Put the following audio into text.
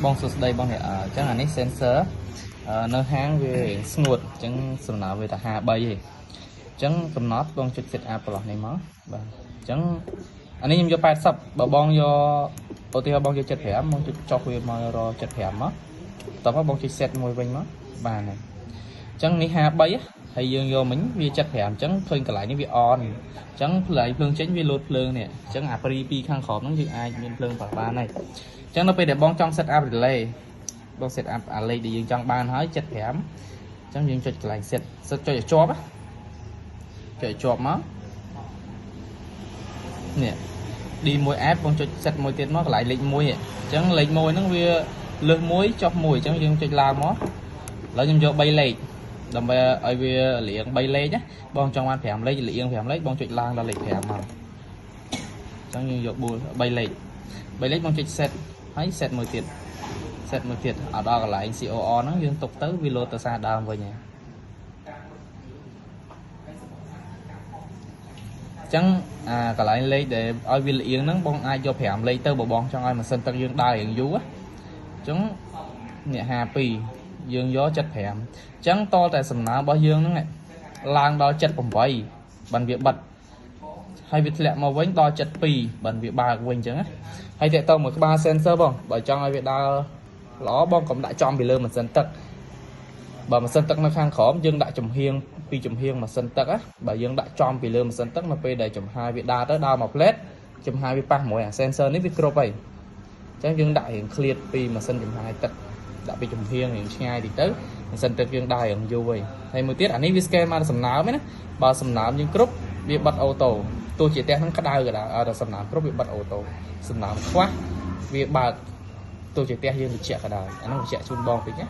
បងសួស្តីបងនេះអញ្ចឹងអានេះ sensor នៅហាងវារៀងស្ងួតអញ្ចឹងសំណើវាតែ53ទេអញ្ចឹងកំណត់បងចុច set up ប្រឡោះនេះមកបាទអញ្ចឹងអានេះខ្ញុំយក80បើបងយកឧទាហរណ៍បងយក75បងចុចចុះវាមករក75មកតោះមកបងចុច set មួយវិញមកបានហើយអញ្ចឹងនេះ53ហើយយើងយកមិញវា75អញ្ចឹងឃើញកន្លែងនេះវា on អញ្ចឹងភ្លើងភ្លើងចេញវាលោតភ្លើងនេះអញ្ចឹងអាព្រីពីរខាងក្រោមហ្នឹងយើងអាចមានភ្លើងប្រើបានហើយអញ្ចឹងនៅពេលដែលបងចង់ set up relay បង set up អាលេខដែលយើងចង់បានហើយ75អញ្ចឹងយើងចុចកន្លែង set set ចុចឲ្យជាប់ណាចុចឲ្យជាប់មកនេះ D1F បងចុច set មួយទៀតមកកន្លែងលេខ1អញ្ចឹងលេខ1ហ្នឹងវាលើស1ចុះ1អញ្ចឹងយើងចុចឡើងមកឥឡូវខ្ញុំយក3លេខដើម្បីឲ្យវាលៀង3លេខណាបងចង់បាន5លេខលៀង5លេខបងចុចឡើងដល់លេខ5មកអញ្ចឹងយើងយក4 3លេខ3លេខបងចុច set ហើយ set មួយទៀត set មួយទៀតអត់ដល់កន្លែង COR ហ្នឹងយើងទុកទៅវាលោតទៅសារដើមវិញហើយអញ្ចឹងអាកន្លែងលេខដែលឲ្យវាលៀងហ្នឹងបងអាចយក5លេខទៅបើបងចង់ឲ្យម៉ាស៊ីនទឹកយើងដើររៀងយូរអញ្ចឹងនេះ52យើងយក75អញ្ចឹងតតែសំណើរបស់យើងហ្នឹងឡើងដល់78បានវាបិទហើយវាធ្លាក់មកវិញដល់72បានវាបើកវិញអញ្ចឹងណាហើយតើតើមួយក្បាល sensor បងបើចង់ឲ្យវាដើរល្អបងកុំដាក់ចំពីលើម៉ាស៊ីនទឹកបើម៉ាស៊ីនទឹកនៅខាងក្រោមយើងដាក់ចំហៀងពីចំហៀងម៉ាស៊ីនទឹកណាបើយើងដាក់ចំពីលើម៉ាស៊ីនទឹកនៅពេលដែលចំហាយវាដើរទៅដើរមកផ្លែតចំហាយវាប៉ះមួយអា sensor នេះវាគ្រប់ហើយអញ្ចឹងយើងដាក់រៀងឃ្លាតពីម៉ាស៊ីនចំហាយទឹកដាក់ពីចំហៀងរៀងឆ្ងាយតិចទៅម៉ាស៊ីនទឹកយើងដើររៀងយូរហើយហើយមួយទៀតអានេះវា scan មកសំណើមណាបើសំណើមយើងគ្រប់វាបិទ auto ទោះជាផ្ទះហ្នឹងក្តៅក៏ដោយឲ្យតែសំណើមគ្រប់វាបិទ auto សំណើមខ្វះវាបើកទោះជាផ្ទះយើងត្រជាក់ក៏ដោយអាហ្នឹងបញ្ជាក់ជូនបងតិចណា។